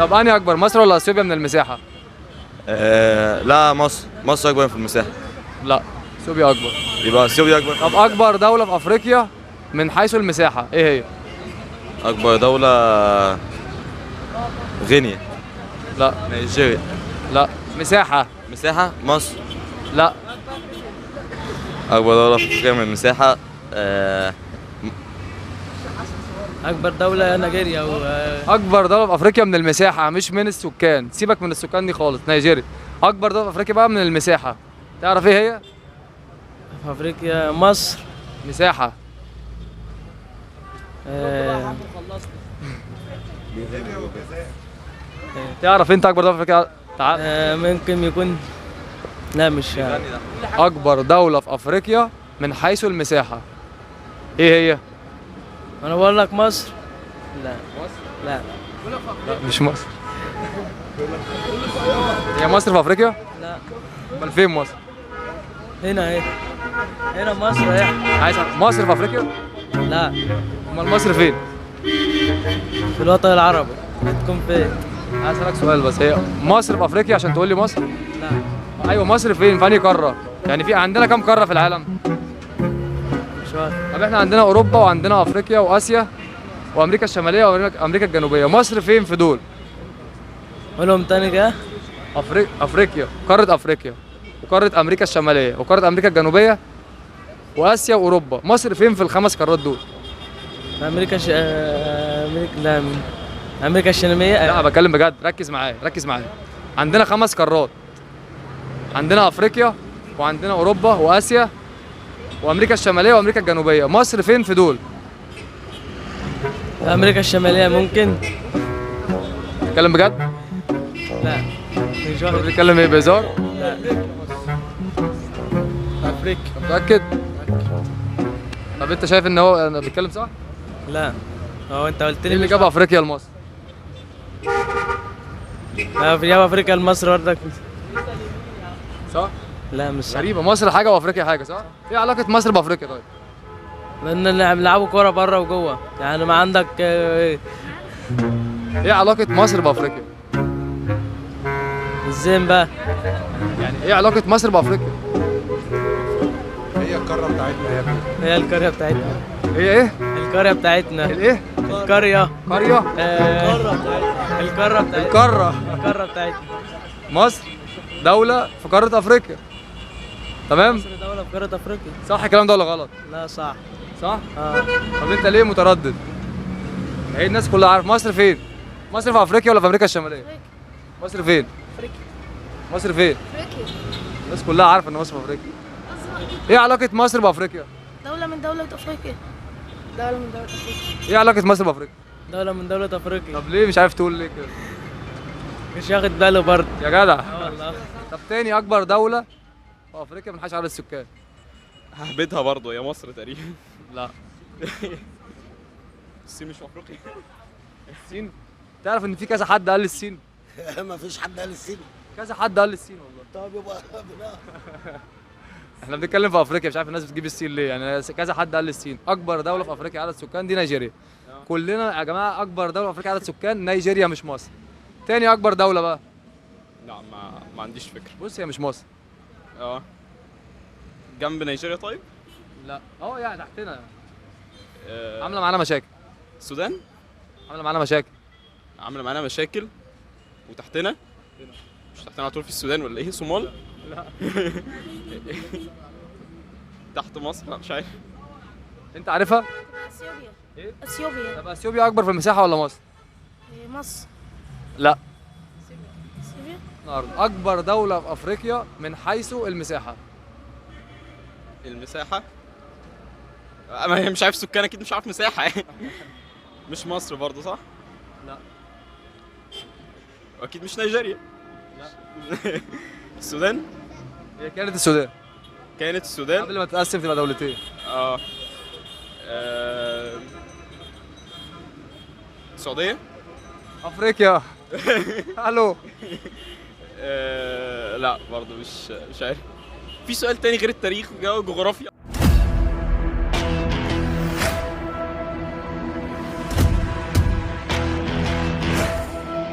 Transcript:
طب انهي اكبر، مصر ولا اثيوبيا من المساحة؟ لا، مصر، مصر اكبر في المساحه. لا، اثيوبيا اكبر. يبقى اثيوبيا اكبر. طب اكبر دولة في افريقيا من حيث المساحة ايه هي؟ اكبر دولة غينيا. لا. نيجيريا. لا، مساحة. مساحة مصر. لا. اكبر دولة في افريقيا من المساحة اكبر دولة نيجيريا و اكبر دولة في افريقيا من المساحة مش من السكان، سيبك من السكان دي خالص، نيجيريا. اكبر دولة في افريقيا بقى من المساحة، تعرف ايه هي؟ في افريقيا مصر. مساحة. آه، تعرف انت اكبر دولة في افريقيا؟ تعال. ممكن يكون، لا مش اكبر دولة في افريقيا من حيث المساحة ايه هي؟ انا بقول لك مصر. لا لا. لا مش مصر. هي مصر في افريقيا؟ لا. امال فين مصر؟ هنا اهي، هنا مصر اهي. عايز أعرف، مصر في افريقيا؟ لا. امال مصر فين؟ في الوطن العربي هتكون فين؟ عايز اسالك سؤال بس، هي مصر في افريقيا عشان تقول لي مصر؟ لا. ايوه مصر فين؟ في انهي قارة؟ يعني في عندنا كام قارة في العالم؟ مش عارف. طب احنا عندنا اوروبا وعندنا افريقيا واسيا وامريكا الشمالية وامريكا الجنوبية، مصر فين في دول؟ قولهم تاني كده. افريقيا، قارة افريقيا وقاره امريكا الشمالية وقاره امريكا الجنوبية واسيا واوروبا، مصر فين في الخمس قارات دول؟ في امريكا ش... امريكا، لا، امريكا الشمالية. لا بتكلم بجد، ركز معايا ركز معايا. عندنا 5 قارات، عندنا افريقيا وعندنا اوروبا واسيا وامريكا الشمالية وامريكا الجنوبية، مصر فين في دول؟ في امريكا الشمالية ممكن. بتتكلم بجد؟ لا مش واخد. بتتكلم ايه، بهزار؟ لا. افريقيا. متاكد؟ طب انت شايف ان هو انا بتكلم صح؟ لا هو انت قلت ايه لي اللي مش جاب افريقيا لمصر؟ جاب افريقيا لمصر برضك. صح؟ لا مش صح. غريبة، مصر حاجة وافريقيا حاجة صح؟ ايه علاقة مصر بافريقيا طيب؟ لان اللي بيلعبوا كورة بره وجوه، يعني ما عندك ايه علاقة مصر بافريقيا؟ الزين بقى. يعني ايه علاقة مصر بافريقيا؟ هي القارة بتاعتنا يا ابني. هي القرية بتاعتنا. هي ايه؟ القرية بتاعتنا. الايه؟ القرية. قرية؟ القارة بتاعتنا. القارة بتاعتنا. القارة. القارة بتاعتنا. مصر دولة في قارة افريقيا. تمام؟ مصر دولة في قارة افريقيا. صح الكلام ده ولا غلط؟ لا صح. صح؟ اه. طب انت ليه متردد؟ هي الناس كلها عارف مصر فين؟ مصر في افريقيا ولا في امريكا الشمالية؟ مصر فين؟ افريقيا. مصر فين؟ افريقيا. الناس كلها عارفه ان مصر في افريقيا. ايه علاقة مصر بافريقيا؟ دولة من دولة افريقيا. دولة من دولة افريقيا. ايه علاقة مصر بافريقيا؟ دولة من دولة افريقيا. طب ليه مش عارف تقول ليه كده؟ مش واخد باله برضه. يا جدع. اه والله. طب تاني اكبر دولة في افريقيا من حيث عدد السكان؟ ههبدها برضه، يا مصر تقريبا. لا. الصين مش في افريقيا. الصين؟ تعرف ان في كذا حد قال الصين؟ ما فيش حد قال الصين. كذا حد قال الصين والله. طب يبقى احنا بنتكلم في افريقيا، مش عارف الناس بتجيب الصين ليه، يعني كذا حد قال الصين. اكبر دولة في افريقيا عدد سكان دي نيجيريا. كلنا يا جماعة اكبر دولة في افريقيا عدد سكان نيجيريا مش مصر. تاني اكبر دولة بقى؟ لا ما عنديش فكرة. بص هي مش مصر. اه جنب نيجيريا طيب؟ لا يعني تحتنا. عامله معانا مشاكل. السودان؟ عامله معانا مشاكل. عامله معانا مشاكل وتحتنا؟ مش تحتنا على طول في السودان ولا ايه؟ صومال؟ لا. تحت مصر؟ لا مش عارف. انت عارفها؟ اثيوبيا. ايه؟ اثيوبيا. طب اثيوبيا اكبر في المساحة ولا مصر؟ مصر. لا. اثيوبيا. النهارده اكبر دولة في افريقيا من حيث المساحة. المساحة؟ ما هي مش عارف سكان، اكيد مش عارف مساحة يعني. مش مصر برضه صح؟ لا. اكيد مش نيجيريا. لا. السودان؟ هي كانت السودان. كانت السودان قبل ما تتقسم تبقى دولتين. اه السعودية؟ افريقيا. الو. لا برضه مش عارف. في سؤال تاني غير التاريخ وجغرافيا؟